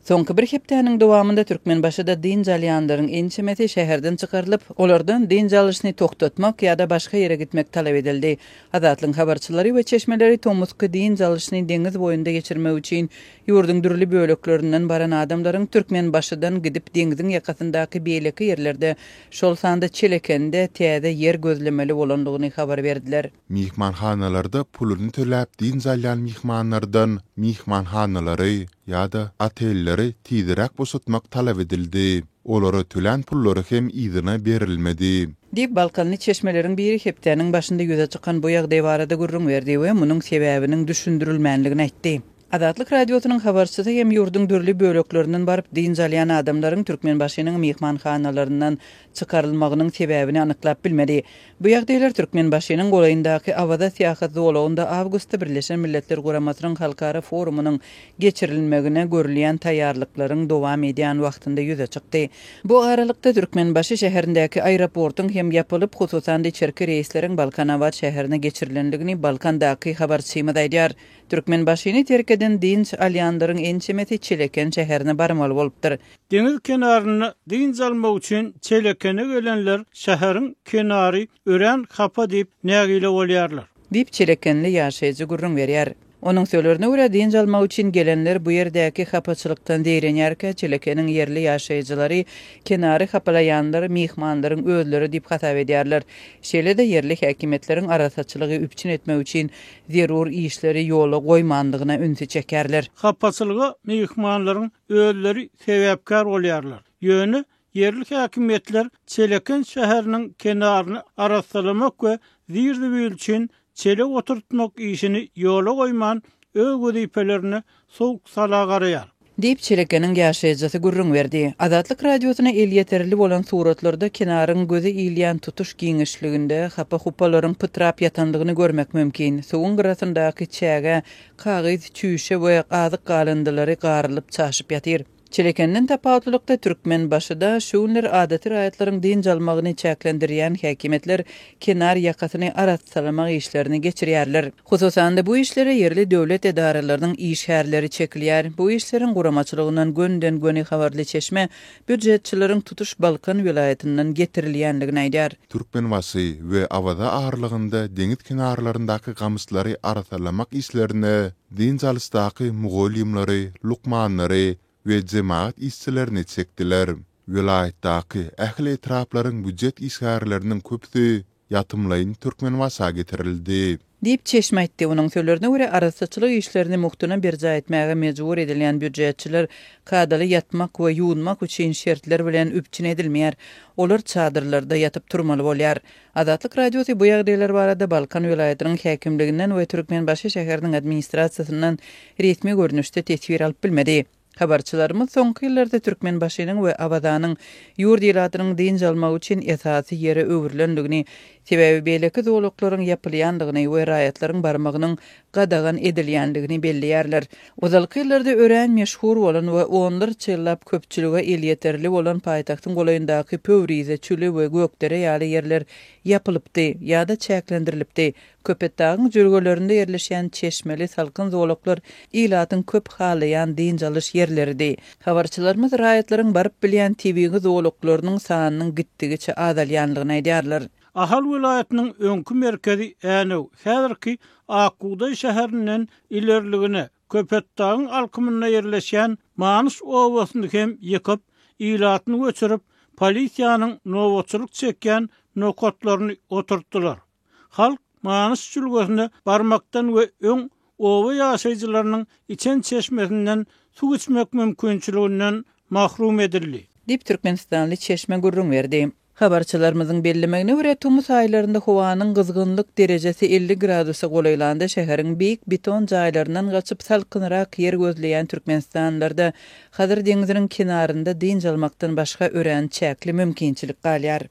Soňky bir hepdäniň dowamynda Türkmenbaşyda dynç alýanlaryň ençemesi şäherden çykarylyp, olardan dynç alyşyny togtatmak ýa-da başga ýere gitmek talap edildi. Azatlygyň habarçylary we çeşmeleri tomusky dynç alyşyny deňiz boýunda geçirmek üçin ýurduň dürli böleklerinden baran adamlaryň Türkmenbaşydan gidip deňziň ýakasyndaky beýleki ýerlerde, şol sanda Çelekende täze ýer gözlemeli bolandygyny habar berdiler. Myhmanhanalarda puluny töläp dynç alýan myhmanlardan myhmanhanalary ýa-da otelleri tizräk boşatmak talap edildi. Olara tölän pullary hem yzyna berilmedi. Diýip, balkanly çeşmeleriň biri hepdäniň başynda ýüze çykan bu ýagdaý barada gürrüň berdi we munuň sebäbiniň düşündirilmänligini aýtdy. Azatlyk Radiosynyň habarçysy hem ýurduň dürli böleklerinden baryp dynç alýan adamlaryň Türkmenbaşynyň myhmanhanalaryndan çykarylmagynyň sebäbini anyklap bilmedi. Bu ýagdaýlar Türkmenbaşynyň golaýyndaky Awaza syýahat zolagynda awgustda Birleşen Milletler Guramasynyň halkara forumynyň geçirilmegine görülýän taýýarlyklaryň dowam edýän wagtynda ýüze çykdy. Bu aralykda, Türkmenbaşy şäherindäki aeroportuň hem ýapylyp, hususan-da içerki reýsleriň Balkanabat şäherine geçirilendigini Balkandaky habarçymyz aýdýar. Türkmenbaşyny terk eden dynç alýanlaryň ençemesi Çeleken şäherine barmaly bolupdyr. Deňiz kenarynda dynç almak üçin Çelekene gelenler şäheriň kenary örän hapa diýip nägile bolýarlar. Diýip, çelekenli ýaşaýjy gürrüň berýär. Onuň sözlerine görä, dynç almak üçin gelenler bu ýerdäki hapaçylykdan zeýrenýärkä, Çelekeniň ýerli ýaşaýjylary kenary hapalaýanlar myhmanlaryň özleri diýip hasap edýärler. Şeýle-de ýerli häkimiýetleriň arassaçylygy üpjün etmek üçin zerur işleri ýola goýmandygyna ünsi çekýärler. Hapaçylyga myhmanlaryň özleri sebäpkär bolýarlar. Ýöne ýerli häkimiýetler Çeleken şäheriniň kenaryny arassalamak we zir-zibil üçin çelek oturtmak işini ýola goýman, öz wezipelerine sowuk-sala garaýar. Diýip, Çelekeniň ýaşaýjysy gürrüň berdi. Azatlyk Radiosyna elýeterli bolan suratlarda kenaryň göze ilýän tutuş giňişliginde hapa-hupalaryň pytrap ýatandygyny görmek mümkin. Suwuň gyrasyndaky çägä kagyz, çüýşe we azyk galyndylary garylyp çaşyp ýatyr. Çelekenden tapawutlylykda, Türkmenbaşyda şu günler adaty raýatlaryň dynç almagyny çäklendirýän häkimiýetler kenar ýakasyny arassalamak işlerini geçirýärler. Hususan-da, bu işlere ýerli döwlet edaralarynyň işgärleri çekilýär. Bu işleriň guramaçylygyndan gönden-göni habarly çeşme býujetçileriň tutuş Balkan welaýatyndan getirilýändigini aýdýar. Türkmenbaşy we Awaza aralygynda deňiz kenarlaryndaky gamyşlary arassalamak işlerine dynç alyşdaky mugallymlary, lukmanlary we jemagat işçilerini çekdiler. Welaýatdaky ähli etraplaryň býujet işgärleriniň köpüsi ýatymlaýyn Türkmenbaşa getirildi. Diýip, çeşme aýtdy. Onuň sözlerine görä, arassaçylyk işlerini mugtuna berjaý etmäge mejbur edilýän býujetçiler kadaly ýatmak we ýuwunmak üçin şertler bilen üpjün edilmeýär. Olar çadyrlarda ýatyp turmaly bolýar. Azatlyk Radiosy bu ýagdaýlar barada Balkan welaýatynyň häkimliginden we Türkmenbaşy şäheriniň administrasiýasyndan resmi görnüşde teswir alyp bilmedi. Habarçylarymyz soňky ýyllarda Türkmenbaşynyň we Awazanyň ýurt ilatynyň dynç almagy üçin esasy ýere öwrülendigini, sebäbi beýleki zolaklaryň ýapylýandygyny we raýatlaryň barmagynyň gadagan edilýändigini belleýärler. Ozalky ýyllarda örän meşhur bolan we onlarça ýyllap köpçülige elýeterli bolan paýtagtyň golaýyndaky Pöwrize çüli we Gökdere ýaly ýerler ýapylypdy ýa-da çäklendirilipdi. Köpetdagyň jülgelerinde ýerleşýän çeşmeli salkyn zolaklar ilatyň köp halaýan dynç alyş ýerleridi. Habarçylarymyz raýatlaryň baryp bilýän tebigy zolaklarynyň sanynyň gitdigiçe azalýandygyny aýdýarlar. Ahal welaýatynyň öňki merkezi Änew, häzirki Ak bugdaý şäherinden ilerligine, Köpetdagyň alkymynda ýerleşýän Manyş obasyny hem ýykyp, ilatyny göçürip, polisiýanyň nobatçylyk çekýän nokatlaryny oturtdylar. Halk Manyş jülgesine barmakdan we öň oba ýaşaýjylarynyň içen çeşmesinden suw içmek mümkinçiliginden mahrum edildi. Diýip, türkmenistanly çeşme gürrüň berdi. Habarçylarymyzyň bellemegine görä, tomus aýlarynda howanyň gyzgynlyk derejesi 50 gradusa golaýlanda şäheriň beýik beton jaýlaryndan gaçyp salkynrak ýer gözleýän türkmenistanlylarda Hazar deňziniň kenarynda dynç almakdan başga örän çäkli mümkinçilik galýar.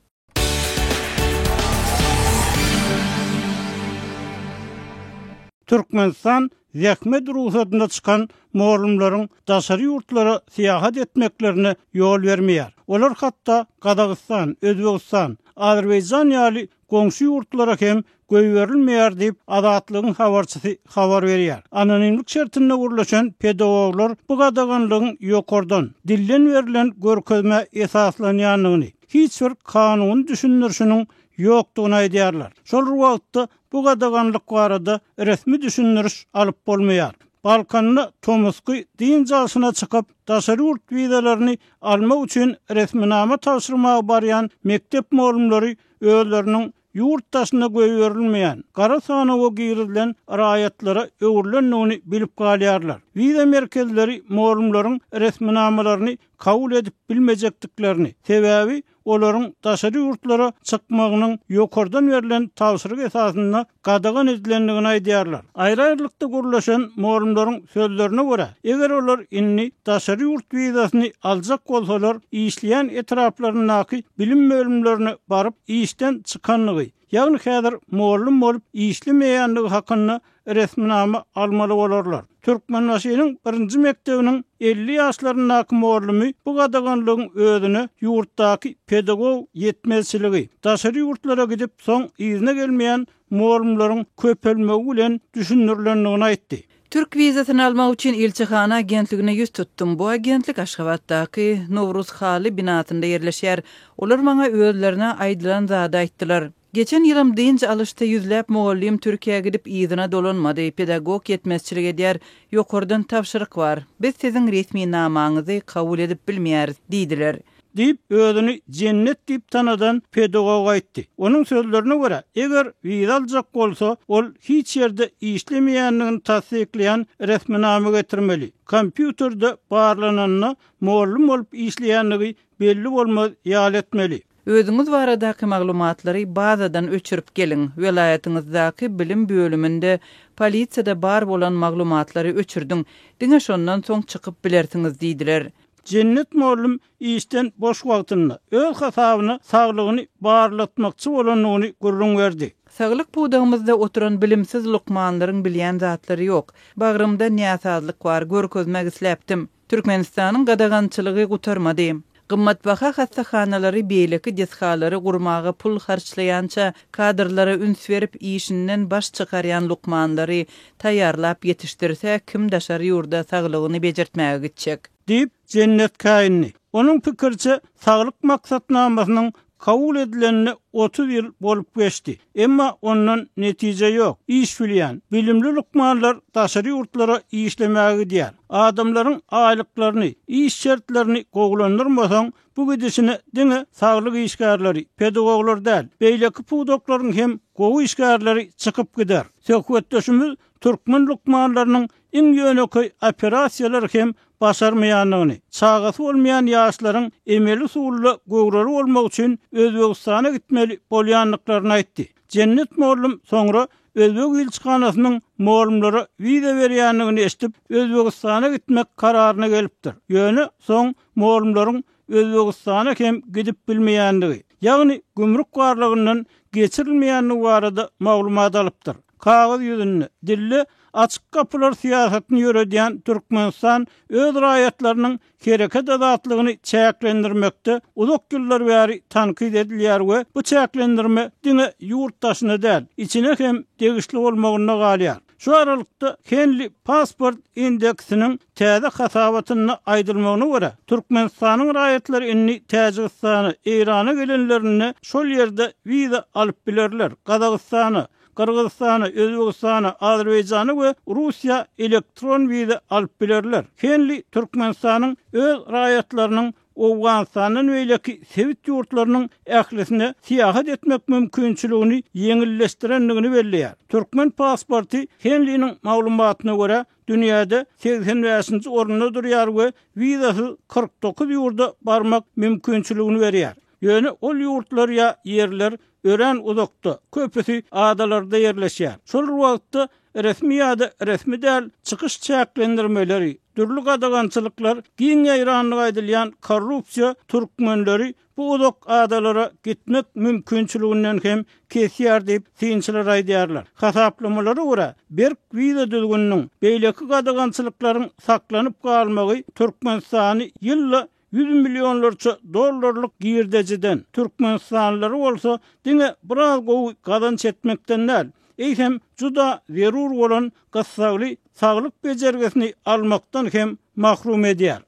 Türkmenistan zähmet rugsadyna çykan mugallymlaryň daşary ýurtlara syýahat etmeklerine ýol bermeýär. Olar hatda Gazagystan, Özbegistan, Azerbaýjan ýaly goňşy ýurtlara hem goýberilmeýär diýip, Azatlygyň habarçysy habar berýär. Anonimlik şertinde gürleşen pedagoglar bu gadaganlygyň ýokardan, dilden berlen görkezmä esaslanýandygyny, hiç bir kanuny düşündirişiniň ýokdugyny aýdýarlar. Şol bir wagtda, bu gadaganlyk barada resmi düşündiriş alyp bolmaýar. Balkanda tomusky dynç alşyna çykyp, daşary ýurt wizalaryny almak üçin resminama tabşyrmaga barýan mekdep mugallymlary özleriniň ýurt daşyna goýberilmeýän, gara sanawa girizilen raýatlara öwrülendigini bilip galýarlar. Wiza merkezleri mugallymlaryň resminamalaryny kabul edip bilmejekdiklerini, sebäbi olaryň daşary ýurtlara çykmagynyň ýokardan berlen tabşyryk esasynda gadagan edilendigini aýdýarlar. Aýry-aýrylykda gürleşen mugallymlaryň sözlerine görä, eger olar indi daşary ýurt wizasyny aljak bolsalar, işleýän etraplaryndaky bilim bölümlerine baryp, işden çykandygy, ýagny häzir mugallym bolup işlemeýändigi hakynda resminama almaly bolarlar. Türkmenbaşynyň birinji mekdebiniň 50 ýaşlaryndaky mugallymy bu gadaganlygyň özüne ýurtdaky pedagog ýetmezçiligi, daşary ýurtlara gidip soň yzyna gelmeýän mugallymlaryň köpelmegi bilen düşündirilendigini aýtdy. Türk wizasyny almak üçin ilçihana agentligine ýüz tutdum. Bu agentlik Aşgabatdaky Nowruz haly binasynda ýerleşýär. Olar maňa özlerine aýdylan zady aýtdylar. Geçen ýylam dynç alyşda ýüzläp mugallym Türkiýä gidip yzyna dolanmady. Pedagog ýetmezçilik edýär. Ýokardan tabşyryk bar. Biz siziň resminamaňyzy kabul edip bilmeýäris diýdiler. Diýip, özüni Jennet diýip tanadan pedagog aýtdy. Onuň sözlerine görä, eger wiza aljak bolsa, ol hiç ýerde işlemeýändigini tassyklaýan resminama getirmeli. Kompýuterde barlananda mugallym bolup işleýändigi belli bolmaz ýaly etmeli. Özüňiz baradaky maglumatlary bazadan öçürip geliň. Welaýatyňyzdaky bilim bölüminde, polisiýada bar bolan maglumatlary öçürdiň. Diňe şondan soň çykyp bilersiňiz diýdiler. Jennet mugallym işden boş wagtynda öz hasabyna saglygyny barlatmakçy bolandygyny gürrüň berdi. Saglyk pudagymyzda oturan bilimsiz lukmanlaryň bilýän zatlary ýok. Bagrymda näsazlyk bar, görkezmek isläpdim. Türkmenistanyň gadagançylygy gutarmady. Gymmatbaha hassahanalary, beýleki desgalary gurmaga pul harçlaýança, kadrlara üns berip, işinden baş çykarýan lukmanlary taýýarlap ýetişdirse, kim daşary ýurda saglygyny bejertmäge gitjek? Diýip, Jennet käýindi. Onuň pikiriçe, Saglyk maksatnamasynyň kabul edilenine 30 ýyl bolup geçdi. Emma ondan netije ýok. Iş bilýän, bilimli lukmanlar daşary ýurtlara işlemäge gidýär. Adamlaryň aýlyklaryny, iş şertlerini gowulandyrmasaň, bu gidişine diňe saglyk işgärleri, pedagoglar däl, beýleki pudaklaryň hem gowy işgärleri çykyp gider. Söhbetdeşimiz türkmen lukmanlarynyň iň ýönekeý operasiýalary hem başarmaýandygyny, çagasy bolmaýan ýaşlaryň emeli usulda göwreli bolmak üçin Özbegistana gitmeli bolýandyklaryny aýtdy. Jennet mugallym soňra özbek ilçihanasynyň mugallymlara wiza berýändigini eşidip, Özbegistana gitmek kararyna gelipdir. Ýöne soň mugallymlaryň Özbegistana hem gidip bilmeýändigi, ýagny gümrük barlagyndan geçirilmeýändigi barada maglumat alypdyr. Kagyz ýüzünde, dilde açyk gapylar syýasatyny ýöredýän Türkmenistan öz raýatlarynyň hereket azatlygyny çäklendirmekde uzak ýyllar bäri tankyt edilýär we bu çäklendirme diňe ýurt daşyna däl, içine hem degişli bolmagynda galýar. Şu aralykda, Henley Passport indeksiniň täze hasabatynda aýdylmagyna görä, Türkmenistanyň raýatlary indi Täjigistana, Eýrana gelenlerinde şol ýerde wiza alyp bilerler, Gazagystana, Gyrgyzystana, Özbegistana, Azerbaýjana we Russiýa elektron wiza alyp bilerler. Henley Türkmenistanyň öz raýatlarynyň Owganystandan beýleki sebit ýurtlarynyň ählisine syýahat etmek mümkinçiligini ýeňilleşdirendigini belleýär. Türkmen pasporty Henliniň maglumatyna görä, dünýäde segsen bäşinji orunda durýar we wizasyz 49 ýurda barmak mümkinçiligini berýär. Ýöne ol ýurtlar ýa ýerler örän uzakda, köpüsi adalarda ýerleşýär. Şol bir wagtda, resmi ýa-da resmi däl çykyş çäklendirmeleri, dürli gadagançylyklar, giň ýaýrandygy aýdylýan korrupsiýa türkmenleri bu uzak adalara gitmek mümkinçiliginden hem kesýär diýip, synçylar aýdýarlar. Hasaplamalara görä, berk wiza düzgüniniň, beýleki gadagançylyklaryň saklanyp galmagy Türkmenistany ýylda. Ýüz millionlarça dollarlyk girdejiden, türkmenistanlylary bolsa diňe biraz gowy gazanç etmekden däl, eýsem juda zerur bolan gyssagly saglyk bejergisini almakdan hem mahrum edýär.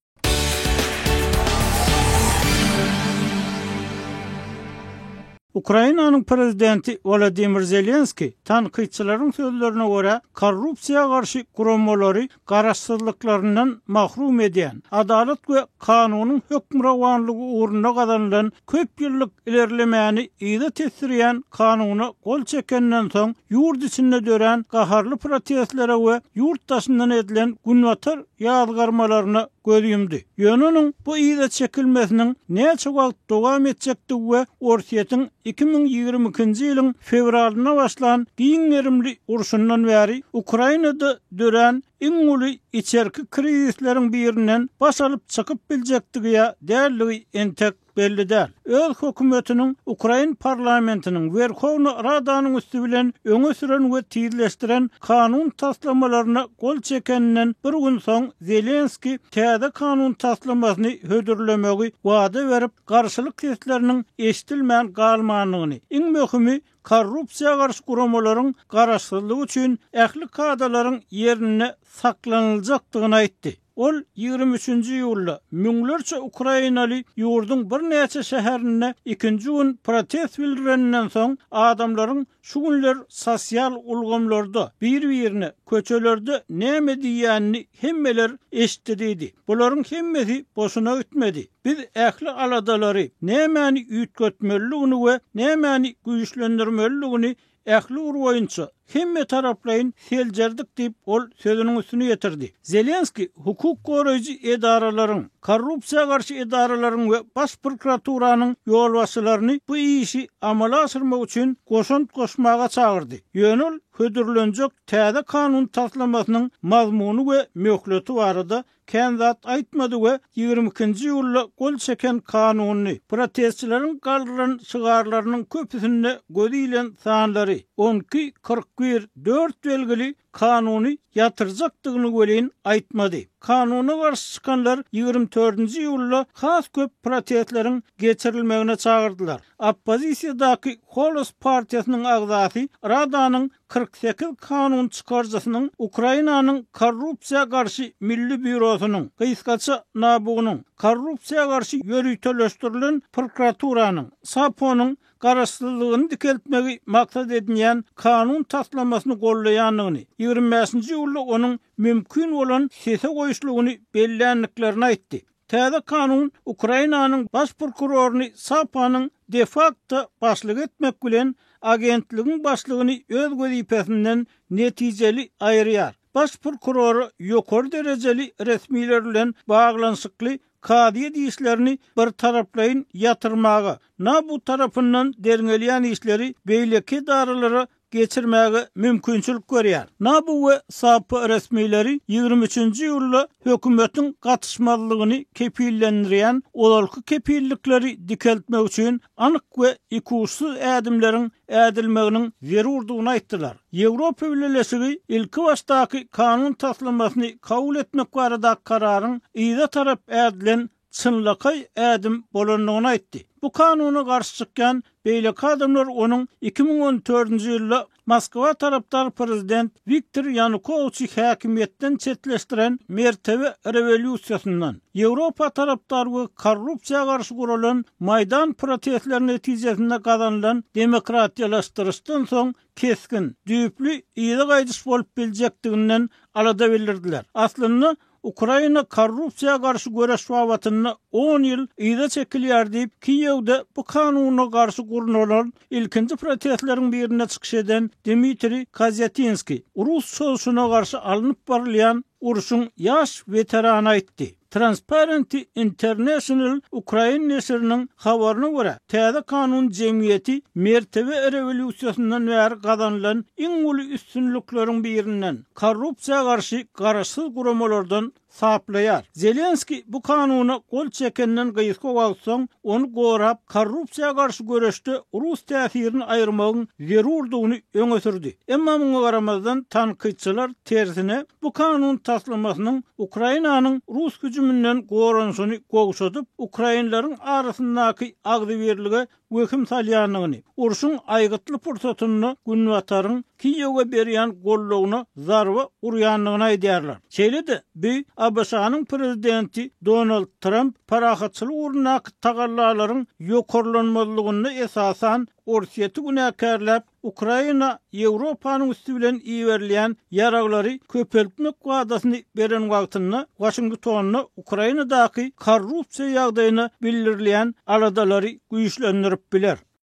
Ukrainanyň prezidenti Wolodymyr Zelenskiý, tankytçylaryň sözlerine görä, korrupsiýa garşy guramalary garaşsyzlyklaryndan mahrum edýän, adalat we kanunyň hökmürowanlygy ugrunda gazanylan köp ýyllyk ilerlemäni yza tesdirýän kanuna gol çekenden soň ýurt içinde dörän gaharly protestlere we ýurt daşyndan edilen günbatar ýazgarmalaryna göz ýumdy. Ýöne onuň bu yza çekilmesiniň näçe wagt dowam etjekdigi we Orsýetiň 2022-nji ýylyň fewralynda başlan giň gerimli urşundan bäri Ukrainada dörän iň uly içerki krizisleriň birinden baş alyp çykyp biljekdigi ýa däldigi entek belli däl. Öz hökümetiniň ukrain parlamentiniň Werhowna Radanyň üsti bilen öňe süren we tizleşdiren kanun taslamalaryna gol çekeninden bir gün soň Zelenskiý täze kanun taslamasyny hödürlemegi wada berip, garşylyk sesleriniň eşidilmän galmandygyny, iň möhümi, korrupsiýa garşy guramalaryň garaşsyzlygy üçin ähli kadalaryň ýerinde saklanyljakdygyny aýtdy. Ol ýigrimi üçünji iýulda müňlerçe ukrainaly ýurduň birnäçe şäherinde ikinji gün protest bildireninden soň, adamlaryň şu günler sosial ulgamlarda bir-birine köçelerde näme diýýänini hemmeler eşitdi diýdi. Bularyň hemmesi boşuna gitmedi. Biz ähli aladalary, nämäni üýtgetmelidigini we nämäni güýçlendirmelidigini ähli ugur boýunça, hemmetaraplaýyn seljerdik diýip, ol sözüniň üstüni ýetirdi. Zelenskiý hukuk goraýjy edaralaryň, korrupsiýa garşy edaralaryň we Baş prokuraturanyň ýolbaşçylaryny bu işi amala aşyrmak üçin goşant goşmaga çagyrdy. Ýöne ol hödürlenjek täze kanun taslamasynyň mazmuny we möhleti barada kän zat aýtmady we ýigrimi ikinji iýulda gol çeken kanunyny, protestçileriň galdyran şygarlarynyň köpüsinde gözi ilen sanlary, on iki, 41, dört belgili kanuny ýatyrjakdygyny welin aýtmady. Kanuna garşy çykanlar ýigrimi dördünji iýulda has köp protestleriň geçirilmegine çagyrdylar. Oppozisiýadaky Holos partiýasynyň agzasy Radanyň 48 kanun çykaryjysynyň Ukrainanyň Korrupsiýa garşy milli býurosynyň, gysgaça NABU-nyň, Korrupsiýa garşy ýöriteleşdirilen prokuraturanyň, SAPO-nyň garaşsyzlygyny dikeltmegi maksat edinýän kanun taslamasyny goldaýandygyny, ýigrimi bäşinji iýulda onuň mümkin bolan sese goýuşlygyny belländiklerini aýtdy. Täze kanun Ukrainanyň baş prokuroryny SAPA-nyň de-fakto başlygy etmek bilen, agentligiň başlygyny öz wezipesinden netijeli aýyrýar. Baş prokurora ýokary derejeli resmiler bilen baglanyşykly kazyýet işlerini birtaraplaýyn ýatyrmaga, NABU tarapyndan derňelýän işleri beýleki edaralara geçirmäge mümkinçilik berýär. NABU we SAP resmileri ýigrimi üçünji iýulda hökümetiň gatyşmazlygyny kepillendirýän ozalky kepillikleri dikeltmek üçin anyk we ikuçsuz ädimleriň ädilmeginiň zerurdygyny aýtdylar. Ýewropa Bileleşigi ilkibaşdaky kanun taslamasyny kabul etmek baradaky kararyň yza tarap ädilen çynlakaý ädim bolandygyny aýtdy. Bu kanuna garşy çykýan beýleki adamlar onuň 2014-nji ýylda Moskwa tarapdar prezident Wiktor Ýanukowiçi häkimiýetden çetleşdiren mertebe rewolýusiýasyndan, Ýewropa tarapdar we korrupsiýa garşy guralan Maýdan protestleri netijesinde gazanylan demokratiýalaşdyryşdan soň kesgin, düýpli yza gaýdyş bolup biljekdiginden alada bildirdiler. Aslynda, Ukraina korrupsiýa garşy göreş babatynda on ýyl yza çekilýär diýip, Kiýewde bu kanuna garşy gurnalan ilkinji protestleriň birinde çykyş eden Dmitriý Kazýatinskiý, rus çozuşyna garşy alnyp barylýan urşuň ýaş weterany aýtdy. Transparency International ukrain neşiriniň habaryna görä, täze kanun jemgyýeti mertebe rewolýusiýasyndan bäri gazanylan iň uly üstünlikleriň birinden, korrupsiýa garşy garaşsyz guramalardan. Saplaýar. Zelenskiý bu kanuna gol çekenden gysga wagt soň, ony gorap, korrupsiýa garşy göreşde rus täsirini aýyrmagyň zerurdygyny öňe sürdi. Emma muňa garamazdan, tankytçylar, tersine, bu kanun taslamasynyň Ukrainanyň rus hüjüminden goranyşyny gowşadyp, ukrainleriň arasyndaky agzybirlige wehim salýandygyny, urşuň aýgytly pursatynda Günbataryň Kiýewe berýän goldawyna zarba urýandygyny aýdýarlar. Şeýle-de, bu ABŞ-nyň prezidenti Donald Tramp parahatçylyk ugrundaky tagallalaryň ýokarlanmazlygynda esasan Orsýeti günäkärläp, Ukraina Ýewropanyň üsti bilen iberilýän ýaraglary köpeltmek wadasyny beren wagtynda Waşingtonda Ukrainadaky korrupsiýa ýagdaýyna bildirilýän aladalary güýçlendirip biler.